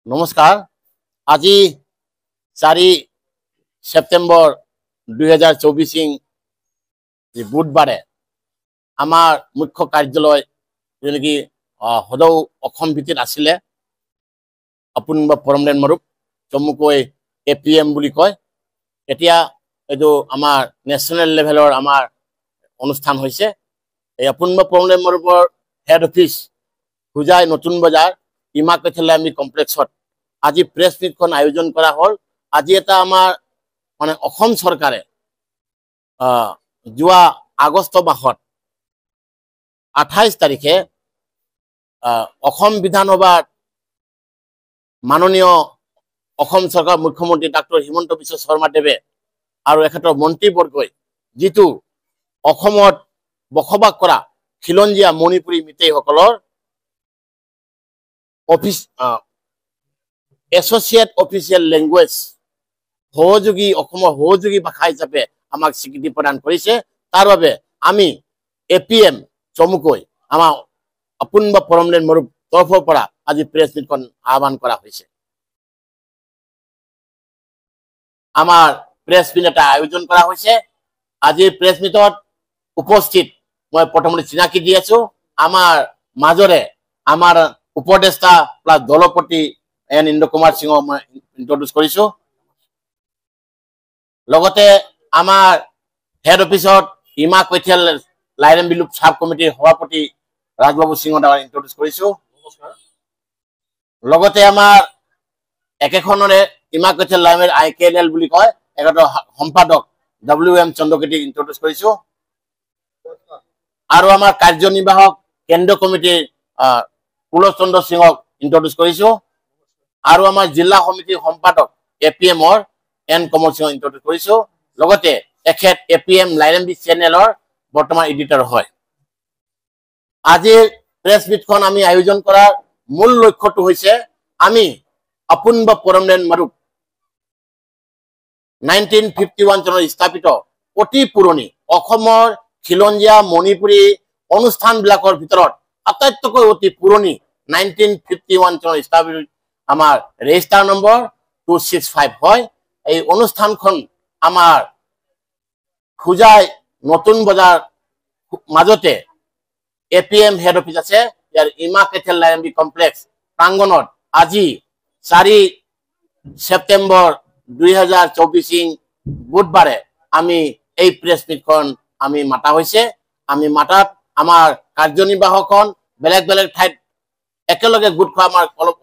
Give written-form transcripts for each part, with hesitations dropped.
নমস্কাৰ। আজি 4 ছেপ্টেম্বৰ 2024 বুধবাৰে আমাৰ মুখ্য কাৰ্যালয় যি নেকি সদৌ অসম ভিত্তিত আছিলে অপুনবা পৰমলেন মৰুপ চমুকৈ এপিএম বুলি কয়, এতিয়া এইটো আমাৰ নেশ্যনেল লেভেলৰ আমাৰ অনুষ্ঠান হৈছে। এই অপুনবা পৰমলেন মৰুপৰ হেড অফিচ হোজাই নতুন বজাৰ ইমা কৈথেল কমপ্লেক্সত আজি প্ৰেছ মিটখন আয়োজন কৰা হ'ল। আজি এটা আমাৰ মানে অসম চৰকাৰে যোৱা আগষ্ট মাহত 28 তাৰিখে অসম বিধানসভাত মাননীয় অসম চৰকাৰ মুখ্যমন্ত্ৰী ডাক্তৰ হিমন্ত বিশ্ব শৰ্মাদেৱে আৰু এখেতৰ মন্ত্ৰীবৰ্গই যিটো অসমত বসবাস কৰা খিলঞ্জীয়া মণিপুৰী মিতেইসকলৰ অফিচ এছ'চিয়েট অফিচিয়েল লেংগুৱেজ সহযোগী অসমৰ সহযোগী ভাষা হিচাপে আমাক স্বীকৃতি প্ৰদান কৰিছে, তাৰ বাবে আমি এপিএম চমুকৈ আমাৰ অপুনবা পৰমলেন মৰুপ তৰফৰ পৰা আজি প্ৰেছ মিটখন আহ্বান কৰা হৈছে। আমাৰ প্ৰেছ মিট এটা আয়োজন কৰা হৈছে। আজিৰ প্ৰেছ মিটত উপস্থিত মই প্ৰথমতে চিনাকি দি আছো, আমাৰ মাজৰে আমাৰ উপদেষ্টা প্লাছ দলপতি এন ইন্দ্ৰ কুমাৰ সিঙক মই ইন্ট্ৰডিউচ কৰিছো। লগতে আমাৰ হেড অফিচত ইমা কৈথেল লাইৰেম বিলুপ চাব কমিটিৰ সভাপতি ৰাজবাবু সিঙক ইন্ট্ৰডিউচ কৰিছো। লগতে আমাৰ একেখনৰে ইমা Keithel লাইমেৰ I K L L বুলি কয় এখেতৰ সম্পাদক ডব্লিউ এম চন্দ্ৰকেতিক ইন্ট্ৰডিউচ কৰিছো। আৰু আমাৰ কাৰ্যনিৰ্বাহক কেন্দ্ৰীয় কমিটিৰ কুলচন্দ্ৰ সিঙক ইন্ট্ৰডিউচ কৰিছো। আৰু আমাৰ জিলা সমিতিৰ সম্পাদক এ পি এমৰ এন কমল সিঙক ইন্ট্ৰডিউচ কৰিছো। লগতে এখেত এ পি এম লাইৰেম্বি চেনেলৰ বৰ্তমান এডিটৰ হয়। আজিৰ প্ৰেছ মিটখন আমি আয়োজন কৰাৰ মূল লক্ষ্যটো হৈছে আমি অপুনবা পৰমলেন মাৰুপ 1951 চনত স্থাপিত অতি পুৰণি অসমৰ খিলঞ্জীয়া মণিপুৰী অনুষ্ঠানবিলাকৰ ভিতৰত আটাইতকৈ অতি পুৰণি 1951 চনত স্থাপিত আমাৰ ৰেজিষ্টাৰ নম্বৰ 265 হয়। এই অনুষ্ঠানখন আমাৰ হোজাই নতুন বজাৰ মাজতে এপিএম হেড অফিচ আছে, ইয়াৰ ইমা কেথেল লাইৰেম্বি কমপ্লেক্স প্ৰাংগণত আজি 4 ছেপ্টেম্বৰ 2024 বুধবাৰে আমি এই প্ৰেছ মিটখন আমি মাতা হৈছে। আমি মাতাত আমাৰ কাৰ্যনিৰ্বাহকখন বেলেগ বেলেগ ঠাইত একেলগে গোট খোৱা আমাৰ অলপ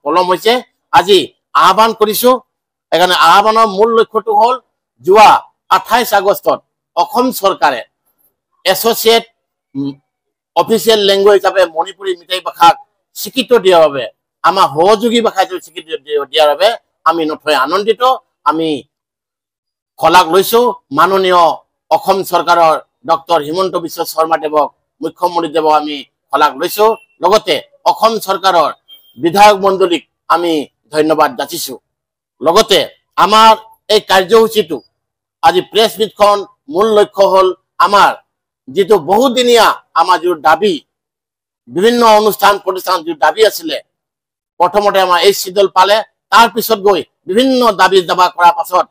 পলম হৈছে। আজি আহ্বান কৰিছো। সেইকাৰণে আহ্বানৰ মূল লক্ষ্যটো হ'ল যোৱা 28 আগষ্টত অসম চৰকাৰে এছ'চিয়েট অফিচিয়েল লেংগুৱেজ হিচাপে মণিপুৰী মিতাই ভাষাক স্বীকৃতি দিয়াৰ বাবে, আমাৰ সহযোগী ভাষা হিচাপে স্বীকৃতি দিয়াৰ বাবে আমি নথৈ আনন্দিত। আমি শলাগ লৈছো মাননীয় অসম চৰকাৰৰ ডক্টৰ হিমন্ত বিশ্ব শৰ্মাদেৱক, মুখ্যমন্ত্ৰীদেৱক আমি শলাগ লৈছো। লগতে অসম চৰকাৰৰ বিধায়ক মণ্ডলীক আমি ধন্যবাদ যাচিছো। লগতে আমাৰ এই কাৰ্যসূচীটো আজি প্ৰেছ মিটখন মূল লক্ষ্য হ'ল আমাৰ যিটো বহুদিনীয়া আমাৰ যিটো দাবী, বিভিন্ন অনুষ্ঠান প্ৰতিষ্ঠান যিটো দাবী আছিলে, প্ৰথমতে আমাৰ এই চিদল পালে, তাৰ পিছত গৈ বিভিন্ন দাবী দাবা কৰাৰ পাছত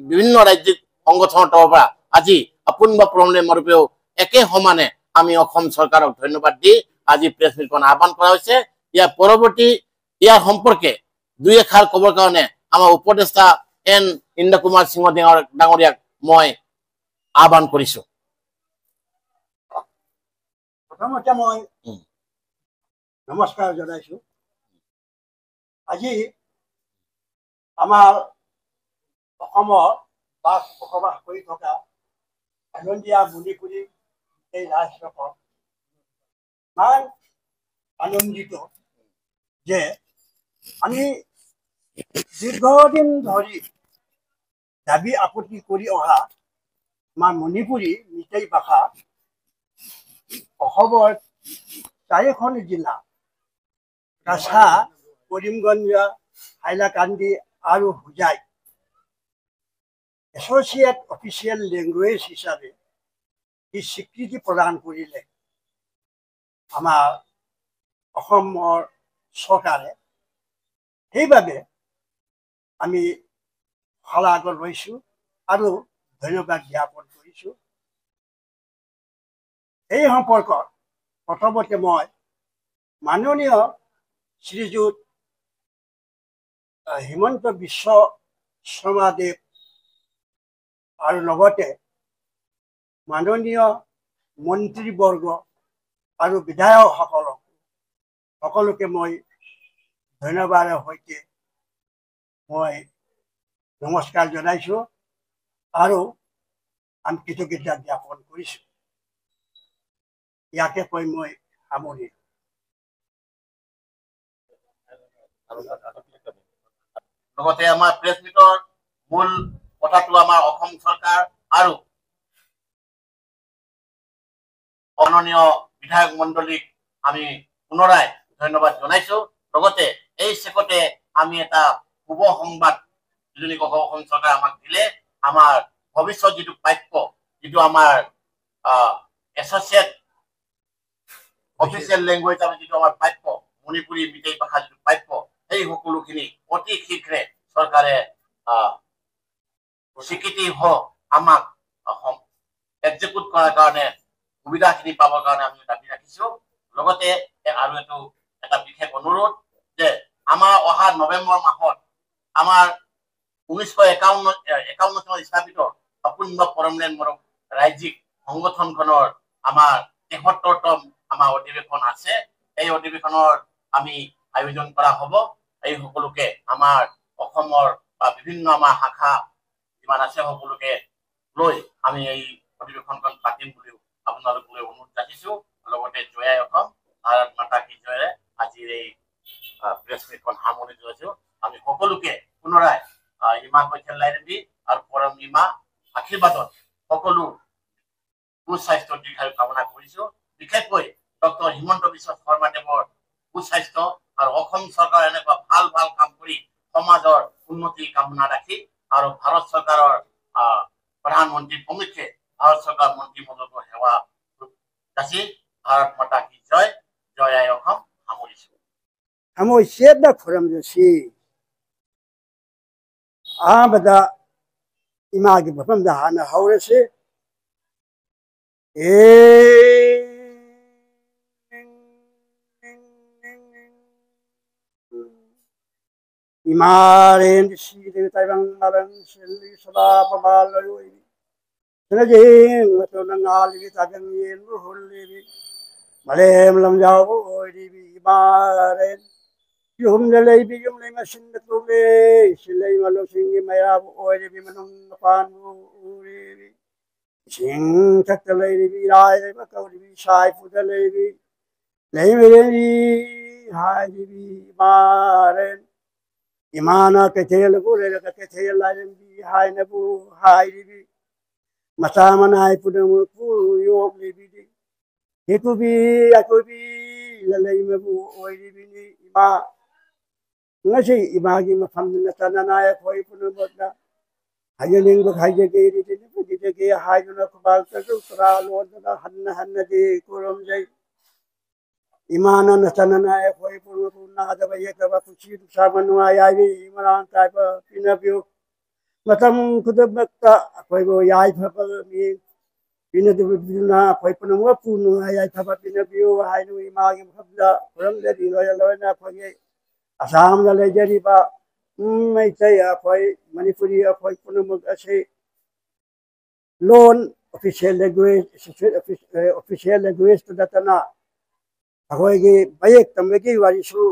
বিভিন্ন ৰাজ্যিক সংগঠনৰ তৰফৰ পৰা আজি অপুনবা পৰমলেন মৰুপেও একে সমানে আমি অসম চৰকাৰক ধন্যবাদ দি আজি প্ৰেছ মিটখন আহ্বান কৰা হৈছে। ইয়াৰ পৰৱৰ্তী ইয়াৰ সম্পৰ্কে দুই এষাৰ ক'বৰ কাৰণে আমাৰ উপদেষ্টা এন ইন্দ্ৰ কুমাৰ সিংহ ডাঙৰীয়াক মই আহ্বান কৰিছো। প্ৰথমতে মই নমস্কাৰ জনাইছো। আজি আমাৰ অসমত বসবাস কৰি থকা খিলঞ্জীয়া মণিপুৰী এই ৰাইজসকল ইমান আনন্দিত যে আমি দীৰ্ঘদিন ধৰি দাবী আপত্তি কৰি অহা আমাৰ মণিপুৰী মিটাই ভাষা অসমৰ চাৰিখন জিলা কাছাৰ, কৰিমগঞ্জ, হাইলাকান্দি আৰু হোজাই এছ'চিয়েট অফিচিয়েল লেংগুৱেজ হিচাপে ই স্বীকৃতি প্ৰদান কৰিলে আমাৰ অসমৰ চৰকাৰে, সেইবাবে আমি শলাগত লৈছোঁ আৰু ধন্যবাদ জ্ঞাপন কৰিছোঁ। এই সম্পৰ্কত প্ৰথমতে মই মাননীয় শ্ৰীযুত হিমন্ত বিশ্ব শৰ্মাদেৱ আৰু লগতে মাননীয় মন্ত্ৰীবৰ্গ আৰু বিধায়কসকলক সকলোকে মই ধন্যবাদৰ সৈতে মই নমস্কাৰ জনাইছোঁ আৰু আমি কৃতজ্ঞতা জ্ঞাপন কৰিছোঁ। ইয়াকে কৈ মই সামৰিলোঁ। লগতে আমাৰ প্ৰেছ মিটৰ মূল কথাটো আমাৰ অসম চৰকাৰ আৰু মাননীয় বিধায়ক মণ্ডলীক আমি পুনৰাই ধন্যবাদ জনাইছো। লগতে এই চেকতে আমি এটা শুভ সংবাদ যিটো অসম চৰকাৰে আমাক দিলে, আমাৰ ভৱিষ্যত যিটো প্ৰাপ্য, যিটো আমাৰ এছ'চিয়েট অফিচিয়েল লেংগুৱেজ আমি যিটো আমাৰ প্ৰাপ্য মণিপুৰী মিটাই ভাষা যিটো প্ৰাপ্য, সেই সকলোখিনি অতি শীঘ্ৰে চৰকাৰে স্বীকৃতি হওক আমাক এক্সিকিউট কৰাৰ কাৰণে সুবিধাখিনি পাবৰ কাৰণে আমি দাবী ৰাখিছো। লগতে আৰু এইটো এটা বিশেষ অনুৰোধ যে আমাৰ অহা নৱেম্বৰ মাহত আমাৰ 1951 চনত স্থাপিত অপূৰ্ণ পৰমলেন মৰক ৰাজ্যিক সংগঠনখনৰ আমাৰ 73তম আমাৰ অধিৱেশন আছে। এই অধিৱেশনৰ আমি আয়োজন কৰা হ'ব। এই সকলোকে আমাৰ অসমৰ বা বিভিন্ন আমাৰ শাখা যিমান আছে সকলোকে লৈ আমি এই অধিৱেশনখন পাতিম বুলিও আপোনালোকলৈ অনুৰোধ ৰাখিছো। লগতে জয় অসম, ভাৰত মাতা কি জয়ৰে আজিৰ এই প্ৰেছ মিটখন সামৰণি জনাইছো। আমি সকলোকে পুনৰাই ইমা কৈথেল লাইৰেবি আৰু পৰম ইমা আশীৰ্বাদত সকলো সুস্বাস্থ্য দীৰ্ঘায়ু কামনা কৰিছো। বিশেষকৈ ডক্টৰ হিমন্ত বিশ্ব শৰ্মাদেৱৰ সুস্বাস্থ্য আৰু অসম চৰকাৰৰ এনেকুৱা ভাল ভাল কাম কৰি সমাজৰ উন্নতি কামনা ৰাখি আৰু ভাৰত চৰকাৰৰ প্ৰধানমন্ত্ৰী প্ৰমুখ্যে ভাৰত চৰকাৰ মন্ত্ৰীমণ্ডলৰ সেৱা যাচি ভাৰত মাতা কি জয়, জয় আই অসম সামৰিছো। আমি চেদনা খুৰমজছি ꯑꯍꯥꯟꯕꯗ ꯏꯃꯥꯒꯤ ꯃꯐꯝꯗ ꯍꯥꯟꯅ ꯍꯧꯔꯁꯤ। ꯏꯃꯥꯔꯦꯟ ꯁꯤꯗ ꯇꯥꯏꯕꯪ ꯃꯔꯪ ꯁꯤꯜꯂꯤ ꯁꯗꯥ ꯄꯃꯥꯜꯂꯣꯏ ꯁꯅꯖꯤꯡ ꯃꯇꯣꯟꯅ ꯉꯥꯜꯂꯤꯕꯤ ꯇꯥꯏꯕꯪ ꯌꯦꯟꯕꯨ ꯍꯨꯜꯂꯤꯕꯤ ꯃꯥꯂꯦꯝ ꯂꯝꯖꯥꯎꯕꯨ ꯑꯣꯏꯔꯤꯕꯤ ꯏꯃꯥꯔꯦꯟ ꯌꯨꯝꯗ ꯂꯩꯕꯤ ꯌꯨꯝ ꯂꯩ ꯃꯁꯤꯡꯗ ꯇꯨꯝꯂꯦ ꯁꯤꯂꯩ ꯃꯂꯣꯁꯤꯡꯒꯤ ꯃꯩꯔꯥꯕꯨ ꯑꯣꯏꯔꯤꯕꯤ ꯃꯅꯨꯡ ꯃꯄꯥꯟꯕꯨ ꯎꯔꯤꯕꯤ ꯏꯁꯤꯡ ꯊꯛꯇ ꯂꯩꯔꯤꯕꯤ ꯏꯔꯥꯏ ꯂꯩꯕ ꯀꯧꯔꯤꯕꯤ ꯁꯥꯏꯄꯨꯗ ꯂꯩꯔꯤꯕꯤ ꯂꯩꯃꯔꯦꯟ ꯍꯥꯏꯔꯤꯕꯤ ꯏꯃꯥꯔꯦꯟ ꯏꯃꯥꯅ ꯀꯩꯊꯦꯜꯕꯨ ꯂꯩꯔꯒ ꯀꯩꯊꯦꯜ ꯂꯥꯏꯔꯦꯝꯕꯤ ꯍꯥꯏꯅꯕꯨ ꯍꯥꯏꯔꯤꯕꯤ ꯃꯆꯥ ꯃꯅꯥꯏ ꯄꯨꯝꯅꯃꯛꯄꯨ ꯌꯣꯛꯂꯤꯕꯤꯗꯤ ꯍꯦꯀꯨꯕꯤ ꯌꯥꯏꯀꯨꯕꯤ ꯂꯂꯩꯃꯕꯨ ꯑꯣꯏꯔꯤꯕꯤꯅꯤ ꯏꯃꯥ। ꯉꯁꯤ ꯏꯃꯥꯒꯤ ꯃꯐꯝꯗ ꯅꯠꯇꯅ ꯑꯩꯈꯣꯏ ꯄꯨꯝꯅꯃꯛꯅ ꯍꯥꯏꯖꯅꯤꯡꯕ ꯍꯥꯏꯖꯒꯦ ꯔꯤꯖꯒꯦ ꯍꯥꯏꯗꯨꯅ ꯈꯨꯕꯥꯛ ꯇꯔꯨꯛ ꯇꯔꯥ ꯂꯣꯟꯗꯨꯅ ꯍꯟꯅ ꯍꯟꯅꯗꯤ ꯈꯨꯔꯨꯝꯖꯩ। ꯏꯃꯥꯅ ꯅꯠꯇꯅ ꯑꯩꯈꯣꯏ ꯄꯨꯝꯅꯃꯛꯄꯨ ꯅꯥꯗꯕ ꯌꯦꯛꯇꯕ ꯄꯨꯟꯁꯤ ꯅꯨꯡꯁꯥꯡꯕ ꯅꯨꯡꯉꯥꯏ ꯌꯥꯏꯕꯤ ꯃꯔꯥꯡ ꯀꯥꯏꯕ ꯄꯤꯅꯕꯤꯌꯨ। ꯃꯇꯝ ꯈꯨꯗꯤꯡꯃꯛꯇ ꯑꯩꯈꯣꯏꯕꯨ ꯌꯥꯏꯐꯕ ꯃꯤ ꯄꯤꯅꯗꯨꯅ ꯑꯩꯈꯣꯏ ꯄꯨꯝꯅꯃꯛꯄꯨ ꯅꯨꯡꯉꯥꯏ ꯌꯥꯏꯐꯕ ꯄꯤꯅꯕꯤꯌꯨ ꯍꯥꯏꯅ ꯏꯃꯥꯒꯤ ꯃꯐꯝꯗ ꯈꯨꯔꯨꯝꯖꯔꯤ। ꯂꯣꯏꯅ ꯂꯣꯏꯅ ꯑꯩꯈꯣꯏꯒꯤ ꯑꯁꯥꯝꯗ ꯂꯩꯖꯔꯤꯕ ꯃꯩꯇꯩ ꯑꯩꯈꯣꯏ ꯃꯅꯤꯄꯨꯔꯤ ꯑꯩꯈꯣꯏ ꯄꯨꯝꯅꯃꯛ ꯑꯁꯤ ꯂꯣꯟ ꯑꯣꯐꯤꯁꯤꯌꯦꯜ ꯂꯦꯡꯒ꯭ꯋꯦꯖ ꯑꯣꯐꯤꯁꯤꯌꯦꯜ ꯂꯦꯡꯒ꯭ꯋꯦꯖꯇ ꯅꯠꯇꯅ ꯑꯩꯈꯣꯏꯒꯤ ꯃꯌꯦꯛ ꯇꯝꯕꯒꯤ ꯋꯥꯔꯤꯁꯨ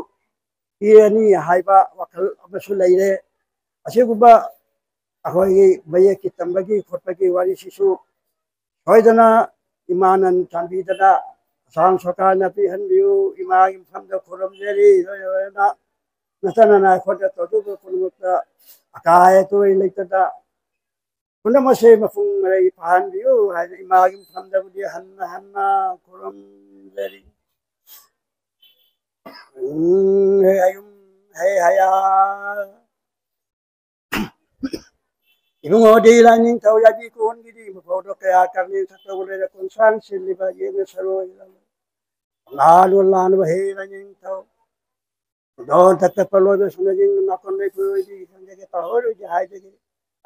ꯄꯤꯔꯅꯤ ꯍꯥꯏꯕ ꯋꯥꯈꯜ ꯑꯃꯁꯨ ꯂꯩꯔꯦ। ꯑꯁꯤꯒꯨꯝꯕ ꯑꯩꯈꯣꯏꯒꯤ ꯃꯌꯦꯛꯀꯤ ꯇꯝꯕꯒꯤ ꯈꯣꯠꯄꯒꯤ ꯋꯥꯔꯤꯁꯤꯁꯨ ꯁꯣꯏꯗꯅ ꯏꯃꯥꯅ ꯆꯥꯟꯕꯤꯗꯅ ꯑꯁꯥꯝ ꯁꯔꯀꯥꯔꯅ ꯄꯤꯍꯟꯕꯤꯌꯨ। ꯏꯃꯥꯒꯤ ꯃꯐꯝꯗ ꯈꯨꯔꯨꯝꯖꯔꯤ। ꯂꯣꯏꯅ ꯂꯣꯏꯅ ꯅꯆꯥꯅꯅ ꯑꯩꯈꯣꯏꯗ ꯇꯧꯗꯧꯕ ꯄꯨꯝꯅꯃꯛꯇ ꯑꯀꯥꯏ ꯑꯇꯣꯏ ꯂꯩꯇꯅ ꯄꯨꯝꯅꯃꯛꯁꯦ ꯃꯄꯨꯡ ꯃꯔꯩ ꯐꯥꯍꯟꯕꯤꯌꯨ ꯍꯥꯏꯅ ꯏꯃꯥꯒꯤ ꯃꯐꯝꯗꯕꯨꯗꯤ ꯍꯟꯅ ꯍꯟꯅ ꯈꯨꯔꯨꯝꯖꯔꯤ. ꯍꯌꯨꯝ ꯍꯦ ꯍꯌꯥ ꯏꯕꯨꯡꯉꯣꯗꯤ ꯂꯥꯏꯅꯤꯡꯊꯧ ꯌꯥꯏꯕꯤ ꯀꯣꯟꯒꯤꯗꯤ ꯃꯐꯧꯗꯣ ꯀꯌꯥ ꯀꯔꯅꯤ ꯁꯛꯇꯧ ꯂꯩꯔ ꯀꯣꯟꯁꯥꯡ ꯁꯤꯜꯂꯤꯕ ꯌꯦꯡꯅ ꯁꯔꯣꯏ ꯂꯥꯟꯕ ꯂꯥꯟꯕ ꯍꯦ ꯂꯥꯏꯅꯤꯡꯊꯧ ꯗꯣꯟ ꯊꯛꯇ ꯂꯣꯏꯕ ꯁꯨꯅꯖꯤꯡ ꯅꯥꯀꯣꯟ ꯂꯩꯄꯨꯔꯣꯏꯗꯤ ꯈꯪꯖꯒꯦ ꯇꯧꯍꯣꯏꯔꯣꯏꯗꯤ ꯍꯥꯏꯖꯒꯦ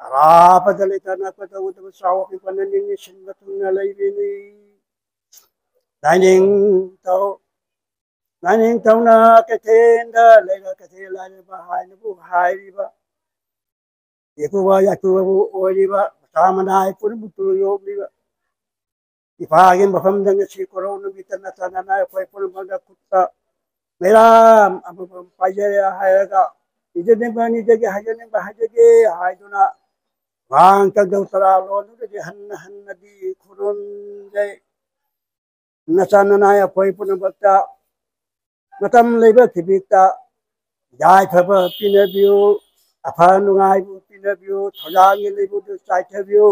ꯑꯔꯥꯞꯄꯗ ꯂꯩꯇꯅ ꯇꯧꯒꯗꯕ ꯆꯥꯎ ꯑꯄꯤꯛꯄꯅ ꯅꯤꯡꯉꯤ ꯁꯤꯟꯕ ꯊꯨꯡꯅ ꯂꯩꯕꯤꯅꯤ. ꯂꯥꯏꯅꯤꯡꯊꯧ ꯂꯥꯏꯅꯤꯡꯊꯧꯅ ꯀꯩꯊꯦꯜꯗ ꯂꯩꯔ ꯀꯩꯊꯦꯜ ꯂꯥꯏꯔꯕ ꯍꯥꯏꯅꯕꯨ ꯍꯥꯏꯔꯤꯕ ꯌꯦꯀꯨꯕ ꯌꯥꯏꯀꯨꯕꯕꯨ ꯑꯣꯏꯔꯤꯕ ꯃꯆꯥ ꯃꯅꯥꯏ ꯄꯨꯝꯅꯃꯛꯇꯨ ꯌꯣꯛꯂꯤꯕ ꯏꯄꯥꯒꯤ ꯃꯐꯝꯗ ꯉꯁꯤ ꯀꯣꯔꯧ ꯅꯨꯃꯤꯠꯇ ꯅꯆꯥꯅꯅ ꯑꯩꯈꯣꯏ ꯄꯨꯝꯅꯃꯛꯅ ꯈꯨꯠꯇ ꯃꯩꯔꯥ ꯑꯃꯃꯝ ꯄꯥꯏꯖꯔꯦ ꯍꯥꯏꯔꯒ ꯅꯤꯖꯅꯤꯡꯕ ꯅꯤꯖꯒꯦ ꯍꯥꯏꯖꯅꯤꯡꯕ ꯍꯥꯏꯖꯒꯦ ꯍꯥꯏꯗꯨꯅ ꯋꯥꯡ ꯀꯪꯖꯧ ꯇꯔꯥ ꯂꯣꯟꯗꯨꯗꯗꯤ ꯍꯟꯅ ꯍꯟꯅꯗꯤ ꯈꯨꯔꯨꯝꯖꯩ. ꯅꯆꯥꯅꯅ ꯑꯩꯈꯣꯏ ꯄꯨꯝꯅꯃꯛꯇ ꯃꯇꯝ ꯂꯩꯕ ꯈꯤꯕꯤꯛꯇ ꯌꯥꯏꯐꯕ ꯄꯤꯅꯕꯤꯌꯨ, ꯑꯐ ꯅꯨꯡꯉꯥꯏꯕꯨ ꯄꯤꯅꯕꯤꯌꯨ, ꯊꯧꯖꯥꯜꯒꯤ ꯂꯩꯕꯨꯗꯨ ꯆꯥꯏꯊꯕꯤꯌꯨ.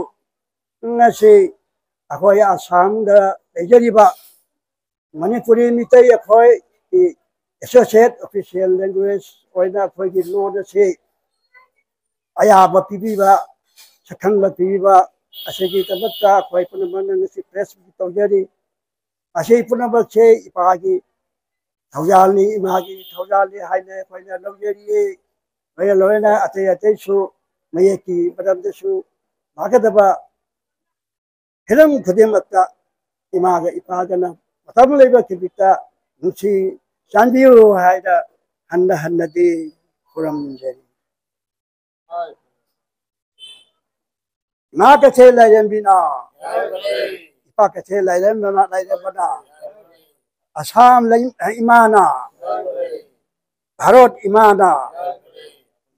ꯉꯁꯤ ꯑꯩꯈꯣꯏ ꯑꯁꯥꯝꯗ ꯂꯩꯖꯔꯤꯕ ꯃꯅꯤꯄꯨꯔꯤ ꯃꯤꯇꯩ ꯑꯩꯈꯣꯏꯒꯤ ꯑꯦꯁꯣꯁꯤꯌꯦꯠ ꯑꯣꯐꯤꯁꯤꯌꯦꯜ ꯂꯦꯡꯒ꯭ꯋꯦꯖ ꯑꯣꯏꯅ ꯑꯩꯈꯣꯏꯒꯤ ꯂꯣꯟ ꯑꯁꯤ ꯑꯌꯥꯕ ꯄꯤꯕꯤꯕ, ꯁꯛꯈꯪꯕ ꯄꯤꯕꯤꯕ ꯑꯁꯤꯒꯤꯗꯃꯛꯇ ꯑꯩꯈꯣꯏ ꯄꯨꯝꯅꯃꯛꯅ ꯉꯁꯤ ꯄ꯭ꯔꯦꯁ ꯇꯧꯖꯔꯤ. ꯑꯁꯤ ꯄꯨꯝꯅꯃꯛꯁꯦ ꯏꯄꯥꯒꯤ ꯊꯧꯖꯥꯜꯅꯤ, ꯏꯃꯥꯒꯤ ꯊꯧꯖꯥꯜꯅꯤ ꯍꯥꯏꯅ ꯑꯩꯈꯣꯏꯅ ꯂꯧꯖꯔꯤ. ꯂꯣꯏꯅ ꯂꯣꯏꯅ ꯑꯇꯩ ꯑꯇꯩꯁꯨ ꯃꯌꯦꯛꯀꯤ ꯃꯔꯝꯗꯁꯨ ꯂꯥꯛꯀꯗꯕ ꯍꯤꯔꯝ ꯈꯨꯗꯤꯡꯃꯛꯇ ꯏꯃꯥꯒ ꯏꯄꯥꯒꯅ ꯃꯇꯝ ꯂꯩꯕ ꯈꯤꯕꯤꯛꯇ ꯅꯨꯡꯁꯤ ꯆꯥꯟꯕꯤꯌꯨ ꯍꯥꯏꯅ ꯍꯟꯅ ꯍꯟꯅꯗꯤ ꯈꯨꯔꯨꯝꯖꯔꯤ. ꯏꯃꯥ ꯀꯩꯊꯦꯜ ꯂꯥꯏꯔꯦꯝꯕꯤꯅ, ꯏꯄꯥ ꯀꯩꯊꯦꯜ ꯂꯥꯏꯔꯦꯝꯕꯅ, ꯂꯥꯏꯔꯦꯝꯕꯅ, ꯑꯁꯥꯝ ꯏꯃꯥꯅ, ꯚꯥꯔꯠ ꯏꯃꯥꯅ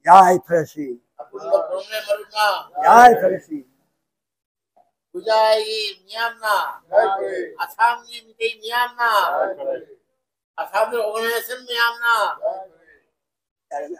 ꯌꯥꯏꯐꯔꯁꯤ, ꯌꯥꯏꯐꯔꯁꯤ. ꯄꯨꯖꯥꯒꯤ ꯃꯤꯌꯥꯝꯅ, ꯑꯁꯥꯝꯒꯤ ꯃꯤꯇꯩ ꯃꯤꯌꯥꯝꯅ, ꯑꯁꯥꯝꯒꯤ ꯑꯣꯔꯒꯅꯥꯏꯖꯦꯁꯟ ꯃꯌꯥꯝꯅ. ꯌꯥꯔꯦ.